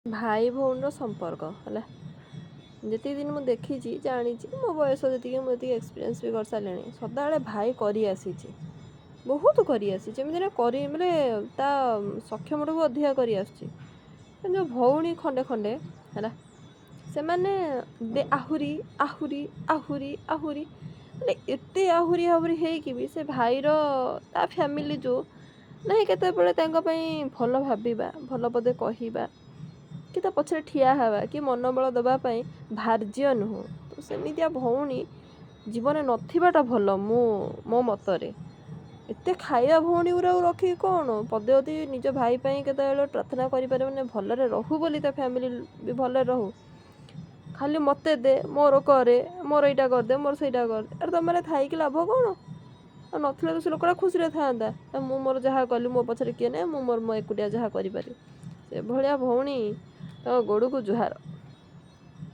ଭାଇ ଭଉଣୀର ସମ୍ପର୍କ ହେଲା। ଯେତିକି ଦିନ ମୁଁ ଦେଖିଛି, ଜାଣିଛି, ମୋ ବୟସ ଯେତିକି, ମୁଁ ଯେତିକି ଏକ୍ସପିରିଏନ୍ସ ବି କରିସାରିଲିଣି, ସଦାବେଳେ ଭାଇ କରିଆସିଛି, ବହୁତ କରିଆସିଛି। ଏମିତି ନା କରି ମାନେ ତା ସକ୍ଷମଠୁ ବି ଅଧିକା କରିଆସୁଛି। କିନ୍ତୁ ଭଉଣୀ ଖଣ୍ଡେ ଖଣ୍ଡେ ହେଲା, ସେମାନେ ଆହୁରି ଆହୁରି ଆହୁରି ଆହୁରି, ମାନେ ଏତେ ଆହୁରି ଆହୁରି ହେଇକି ବି ସେ ଭାଇର ତା ଫ୍ୟାମିଲି ଯେଉଁ ନାହିଁ, କେତେବେଳେ ତାଙ୍କ ପାଇଁ ଭଲ ଭାବିବା, ଭଲ ପଦେ କହିବା କି ତା ପଛରେ ଠିଆ ହେବା କି ମନୋବଳ ଦେବା ପାଇଁ ଭାର୍ଯ୍ୟ ନୁହଁ। ତ ସେମିତିଆ ଭଉଣୀ ଜୀବନରେ ନଥିବାଟା ଭଲ ମୁଁ ମୋ ମତରେ। ଏତେ ଖାଇବା ଭଉଣୀ ଗୁଡ଼ାକୁ ରଖିକି କ'ଣ? ପଦେ ଯଦି ନିଜ ଭାଇ ପାଇଁ କେତେବେଳେ ପ୍ରାର୍ଥନା କରିପାରିବନି ଭଲରେ ରହୁ ବୋଲି, ତା ଫ୍ୟାମିଲି ବି ଭଲରେ ରହୁ। ଖାଲି ମୋତେ ଦେ, ମୋର କରେ, ମୋର ଏଇଟା କରିଦେ, ମୋର ସେଇଟା କରିଦେ। ଆରେ, ତମେ ଥାଇକି ଲାଭ କ'ଣ? ଆଉ ନଥିଲେ ତ ସେ ଲୋକଟା ଖୁସିରେ ଥାଆନ୍ତା। ମୁଁ ମୋର ଯାହା କଲି, ମୋ ପଛରେ କିଏ ନାହିଁ, ମୁଁ ମୋର ମୋ ଏକୁଟିଆ ଯାହା କରିପାରିବି। ସେଭଳିଆ ଭଉଣୀ, ତମ ଗୋଡ଼କୁ ଜୁହାର।